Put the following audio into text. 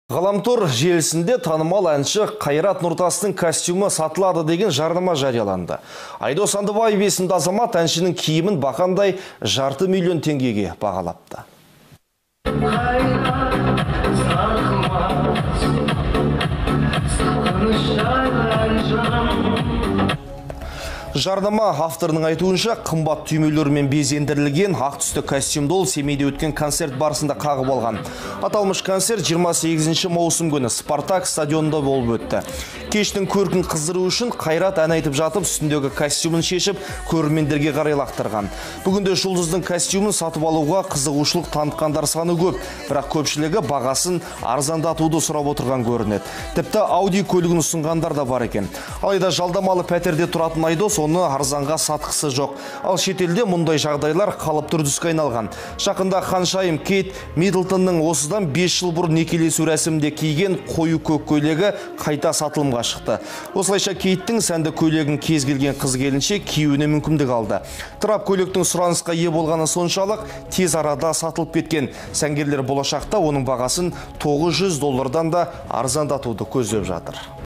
Ғаламтор желісінде танымал әнші Қайрат Нұртастың костюмі сатылады деген жарнама жарияланды. Айдос Андыбаев есімді азамат әншінің киімін бақандай 500 000 теңгеге бағалапты. Жарнама авторының айтуынша, қымбат түймелермен безендірілген ақ түсті костюмді ол Семейде өткен концерт барысында қағып алған. Аталмыш концерт 28 маусым күні Спартак стадионында болып өтті. Кештің көркін қыздыру үшін Қайрат ән айтып жатып, үстіндегі костюмін шешіп, көрермендерге қарай лақтырған. Бүгінде жұлдыздың костюмін сатып алуға қызығушылық танытқандар саны көп, бірақ көпшілігі бағасын арзандатуды сұрап отырған көрінеді. Тіпті Audi көлігін ұсынғандар да бар екен. Алайда жалдамалы пәтерде тұратын Айдос оны арзанға сатқысы жоқ. Ал шетелде мұндай жағдайлар қалыпты үрдіске айналған. Жақында ханшайым Кейт Миддлтонның осыдан 5 жыл бұрын некелесу рәсімінде киген қою көк көйлегі қайта сатылымға шықты. Осылайша Кейттің сәнді көйлегін кез келген қыз келіншек киюіне мүмкіндік алды. Трап көйлектің сұранысқа ие болғаны соншалық, тез арада сатылып кеткен. Сәнгерлер болашақта оның бағасын 900 доллардан да арзандатуды көздеп жатыр.